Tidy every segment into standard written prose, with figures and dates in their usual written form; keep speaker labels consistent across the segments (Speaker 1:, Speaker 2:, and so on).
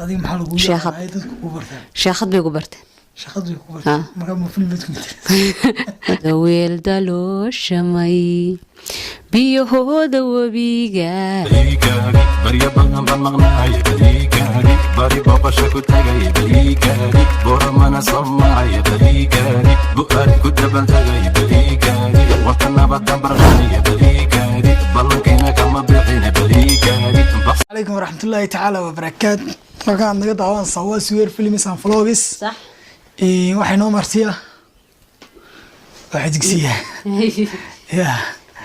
Speaker 1: Adiga maxaa lagu
Speaker 2: Sheekhad.
Speaker 1: yaqaanaa dadku ku bartaan?
Speaker 2: Sheekhad bay ku barteen.
Speaker 1: Shaqadu way ku bartaan. Marka ma film baad ku matalay?
Speaker 2: Weel dalooshamay biyahooda webiga.
Speaker 3: Baligaagi barya badan baan maqnaay, baligaagi bari booqasho ku tagay, baligaagi Booramana soo maray, baligaagi Bu'aali ku dabaltagay, baligaagi warka nabadan barqanaya, baligaagi ballankiina kama bixina, baligaagi.
Speaker 1: Calaykum waraxmatullaahi tacaala wabarakaat. Halka aad naga daawanaysaa waa Suweer Films and Vlogs.
Speaker 2: Sax.
Speaker 1: Waxay noo martiya waxay dugsiya ya.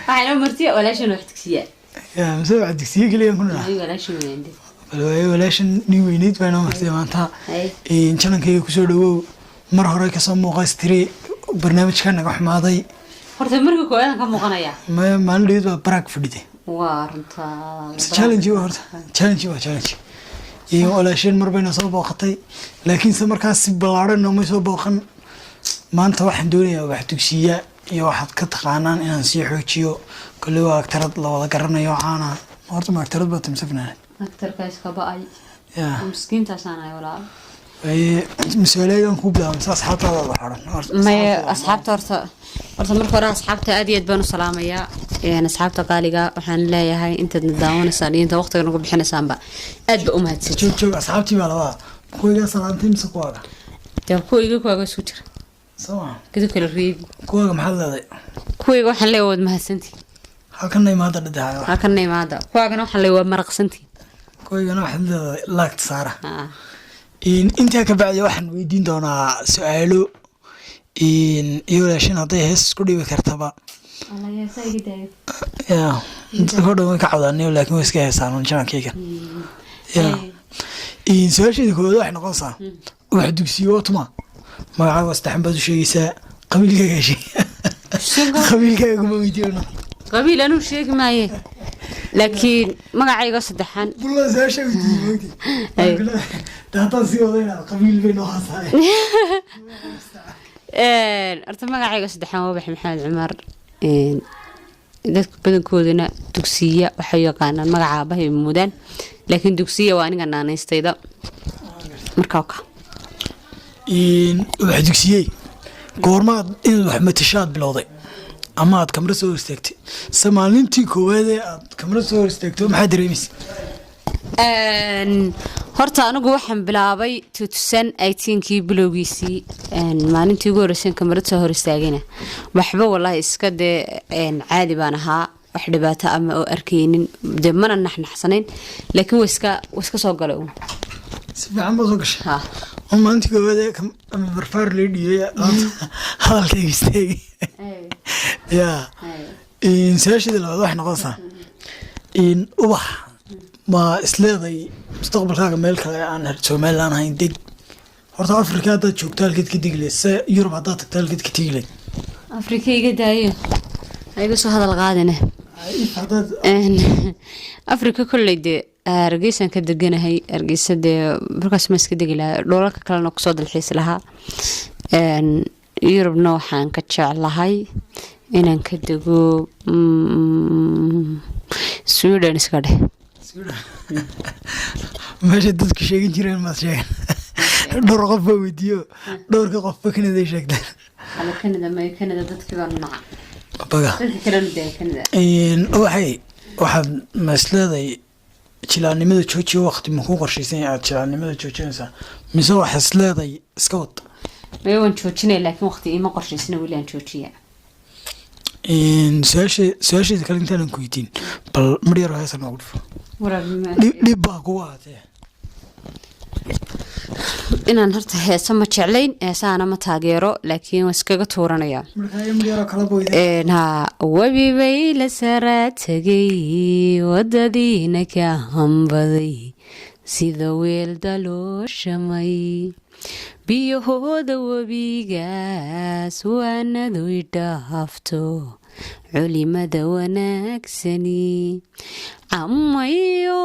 Speaker 2: Waxaa martiya walaashan wax dugsiya.
Speaker 1: Ya, mise waxa dugsiye keliya ku nidhaa.
Speaker 2: Walaashan weeyaan.
Speaker 1: Bal waaye, walaashan nin weyneyd baa noo martiya maanta. Channelkayga kusoo dhawow. Mar hore kasoo muuqaystiri, barnaamijka naga xumaaday.
Speaker 2: Horta marka koowaad ka muuqanaya.
Speaker 1: Maalin dhaweyd baa baraag fadhiday.
Speaker 2: Waa runtaa.
Speaker 1: Mise challenge waa, horta challenge waa challenge. Iyo walaasheen mar bayna soo booqatay, laakiinse markaas si ballaadhan noomay soo booqan. Maanta waxaan doonayaa wax dugsiya iyo waxaad ka taqaanaan inaan sii xoojiyo. Kolley waa actorad la wada garanayo caana. Horta ma actorad baa timse fanaanad?
Speaker 2: Actorka iska ba'ay.
Speaker 1: Ya.
Speaker 2: Miskiintaasaan ahay, walaal.
Speaker 1: Waaye, mas-aaladan kuu bilaabay mise asxaabtaada wada xidhan? Horta
Speaker 2: Maya.
Speaker 1: asxaabtaada.
Speaker 2: Asxaabta horta marka hore asxaabta aad iyo aad baan u salaamayaa. Asxaabta qaaliga waxaan leeyahay intaadna daawanaysaan iyo inta waqtiga nagu bixinaysaanba aad ba u mahadsan.
Speaker 1: Joog joog, asxaabtii baa labada kuwaygaa salaantay mise kuwaaga?
Speaker 2: Dee kuwayga, kuwaaga isku jira.
Speaker 1: Soo ma?
Speaker 2: Kadu kala reebi.
Speaker 1: Kuwaaga maxaad leedahay?
Speaker 2: Kuwayga waxaan leeyahay waad mahadsantihin.
Speaker 1: Halkana imaada dhadahay.
Speaker 2: Halkana imaada. Kuwaagana waxaan leeyahay waa maraqsantihin.
Speaker 1: Kuwaygana waxaad leedahay laagta saara. Intaa ka bacdi waxaan weydiin doonaa su-aalo iyo walaashin hadday hees isku dhibi kartaba. Ya, dadka o dhan way ka cawdaaniyo, laakiin way iska heesaan channelkayga. Ya, su-aasheeda koowaad waxay noqonaysaa: wax dugsiyo waa tuma? Magacaaga saddexan baad u sheegaysaa, qabiilkaaga sheeg, qabiilkaaga kuma weydiino.
Speaker 2: Qabiil anuu sheegi maaye, laakiin magacayga saddexan.
Speaker 1: Bulla su-aasha weydiiyey moogti de, haddaan sii wado inaad qabiil bay noo hasaay.
Speaker 2: Horta magacayga saddexan waa Ubax Maxamed Cumar. Dadka badankoodana dugsiya waxay yaqaanaan, magaca aabahay moodaan, laakiin dugsiya waa aniga naanaystayda marka ka.
Speaker 1: Wax dugsiyey, goormaad inaad wax matashaad bilowday ama aad kamra soo hor istaagtay? Se maalintii koowaad ee aad kamra soo hor istaagto maxaa dareemaysa?
Speaker 2: Horta anigu waxaan bilaabay 2018-kii bilowgiisii. Maalintii ugu horreysay kamarad soo hor istaagayna waxba wallaahi iska dee caadi baan ahaa, wax dhibaato ama oo arkaynin dee mana naxnaxsanayn, laakiin waa iska soo galay uun.
Speaker 1: Si fiican baa soo gashay.
Speaker 2: Ha.
Speaker 1: Oo maalintii koowaad ee ama barfaar loo dhiibay hadalkayga istaagay ya. Su-aasheeda labaad waxay noqonaysaa: Ubax, ma isleeday mustaqbalkaaga meel kale aan Somaliland ahayn deg? Horta Afrika haddaad joogto halkeed ka degi lahayd? Se Yurub haddaad tagto halkeed ka tegi lahayd?
Speaker 2: Afrika iga daayo, ha iga soo hadal qaadine.
Speaker 1: If haddaad
Speaker 2: Afrika kolley dee Hargeysaan ka deganahay. Hargeysa dee markaas ma iska degi lahaa, dhoolalka kalena kusoo dalxiisi lahaa. Yurubna waxaan ka jeclahay inaan ka dego Sweden iska dheh.
Speaker 1: Meesha dadku sheegin jireen maad sheegan. Dhowr qof baa weydiiyo, dhowrka qofba Kanaday sheegteen.
Speaker 2: Canada may, Canada dadkii baa naca.
Speaker 1: Baga.
Speaker 2: Dadka kalena dee Canada.
Speaker 1: Waxay waxaad ma isleedahay jilaannimada joojiyo? Waqti ma kuu qorshaysan yahay aad jilaannimada joojinaysaa, mise waxaad isleedahay iska wad?
Speaker 2: Maya, waan joojinaya, laakiin waqti iima qorshaysna weli aan joojiya.
Speaker 1: Su-aasheeda kale intaanan ku weydiin, bal mar yar heesa noogu dhufo. Dhib baa kugu ahaatee.
Speaker 2: Inaan horta heesa ma jeclayn, heesahana ma taageero, laakiin waan iskaga tuuranayaa.
Speaker 1: Markaa mar yaroo kala boyda.
Speaker 2: Ha, webi bay la sara tegay, wadadiina ka hambaday, sida weel dalooshamay biyahooda webigaas waanadoy dhaafto culimada wanaagsani camayo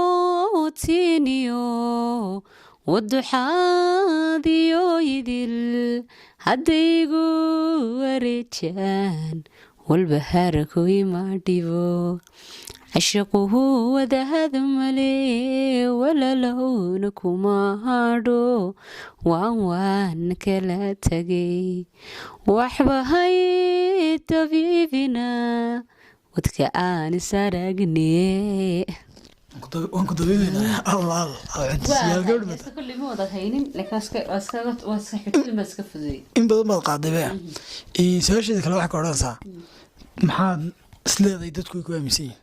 Speaker 2: tiiniyo waduxaadiyo idil haddaygu wareejaan walbahaarku ima dhibo. Cashiquhu wadahad male, walalowna kuma hadho, waan kala tagay, waxba hay tabiibina wadka aan is aragne.
Speaker 1: Waan ku dabiibaynaa, allah allah, siyaal gabadh bata. In badan baad qaaday be. Su-aasheeda kale waxay ka odhanaysaa, maxaad isleedahay dadku way ku aaminsan yihiin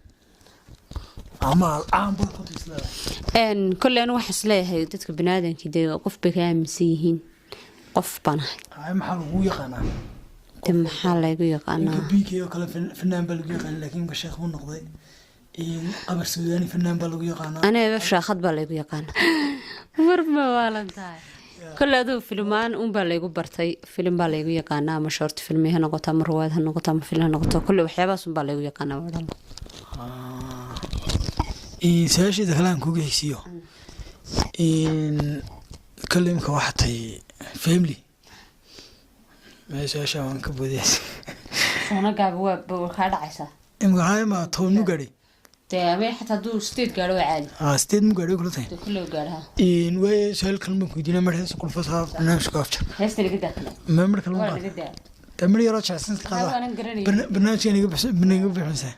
Speaker 1: ama aad caan baad ku isleedahay?
Speaker 2: Kolley anu waxaan isleeyahay dadka baniaadamkii dee qof bay ka aaminsan yihiin, qof baan ahay.
Speaker 1: Hay, maxaa lagu yaqaanaa?
Speaker 2: De maxaa laygu yaqaanaa?
Speaker 1: Ninka BK oo kale fanaan baa lagu yaqaana, laakiin imka sheekh buu noqday. Qabar Suudaani fanaan baa lagu yaqaanaa.
Speaker 2: Aniga sheekhad baa laygu yaqaana, war ma waalan tahay? Kolley aduu filmaan unbaa laygu bartay, filim baa laygu yaqaanaa, ama short filmi ha noqoto, ama ruwaad ha noqoto, ama film ha noqoto. Kolley waxyaabahaas unbaa laygu yaqaanaa waa dhan.
Speaker 1: Su-aasheeda kale aan kuga heysiiyo, kolley imka waxaa tahay family mee, su-aasha waan ka boodayas.
Speaker 2: Soonagaaga waa kaa dhacaysaa.
Speaker 1: Imka haya ma 10 mu gaadhay?
Speaker 2: Dee ama xataa hadduu 8 gaadho waa caadi.
Speaker 1: 8 mu gaadhay kula tahay?
Speaker 2: Dee kolley gaadhaha.
Speaker 1: Waaye, su-aal kale baan ku weydiinaa, mar heesa kulfasaa barnaamijka afjar.
Speaker 2: Heesta naga daa kale.
Speaker 1: Ma mar kale
Speaker 2: waa
Speaker 1: ma
Speaker 2: naga daa.
Speaker 1: Dee mar yaroo jecsan iska qaada.
Speaker 2: Waanan garanay.
Speaker 1: Barnaamijka naga bixinaysaa.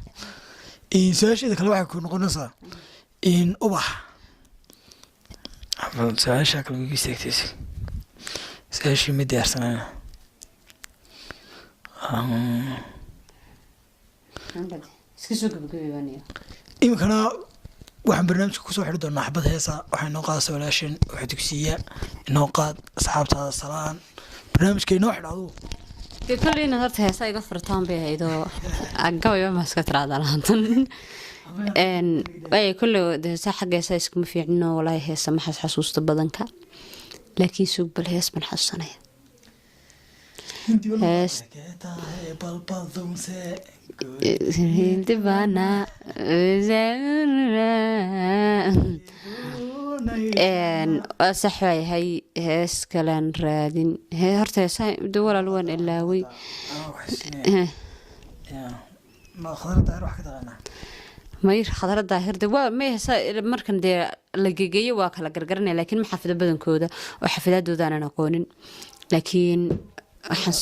Speaker 1: Su-aasheeda kale waxay ku noqonaysaa ubax. Bal su-aasha kale iga istaagtay, su-aashii ma diyaarsanayna.
Speaker 2: Iska soo gabagabay baan iyo.
Speaker 1: Iminkana waxaan barnaamijka kusoo xidhi doonaa xabad heesa. Waxay noo qaadaysa walaashan waxa dugsiya inoo qaad, asxaabtaada salaan, barnaamijka inoo xidh adugu.
Speaker 2: Dee kolley inaad horta heesa iga furtaan bay ahayd oo gabayba ma iska tiraahdaa lahaantan. Waayo kolley dee heesa, xagga heesa iskuma fiicno walaahi, heesa ma xasuusto badanka, laakiin suug, bal hees baan xasuusanaya. Hees.
Speaker 1: Balbadumse.
Speaker 2: Hindibana. Waa sax waayahay, hees kalaan raadin. Horta heesaha de walaal waan ilaaway.
Speaker 1: Ma Khadra Daahir wax ka taqaanaa?
Speaker 2: May, Khadra Daahir de waa may, heesa markan dee la gegeeyo waa kala gargaranaya, laakiin ma xafido badankooda oo xafidaadooda aanan aqoonin, laakiin waxaan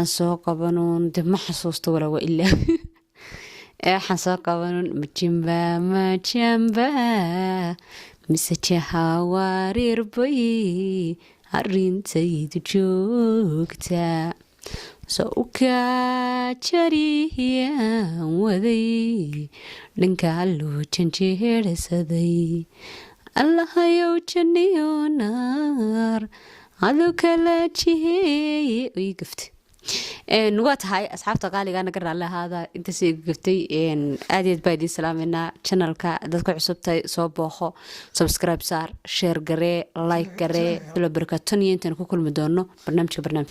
Speaker 2: soo qabanuun de ma xasuusto walaa, waa ilaa. Waxaan soo qabanuun majimba majamba mise jahawaariirbay arrintaydu joogta soo u kaajariyaan waday dhanka alluu janjeersaday, Allahayow janniyo naar adu kala jiheeye ii gaftay. Waa tahay, asxaabta qaaliga naga raalli ahaada intaas iga gaftay. Aad iyo aad baa idiin salaameynaa. Channelka dadka cusubtahay soo booqo, subscribe saar, share garee, like garee, bilo barakaton iyo intaan ku kulmi doono barnaamijka barnaamij.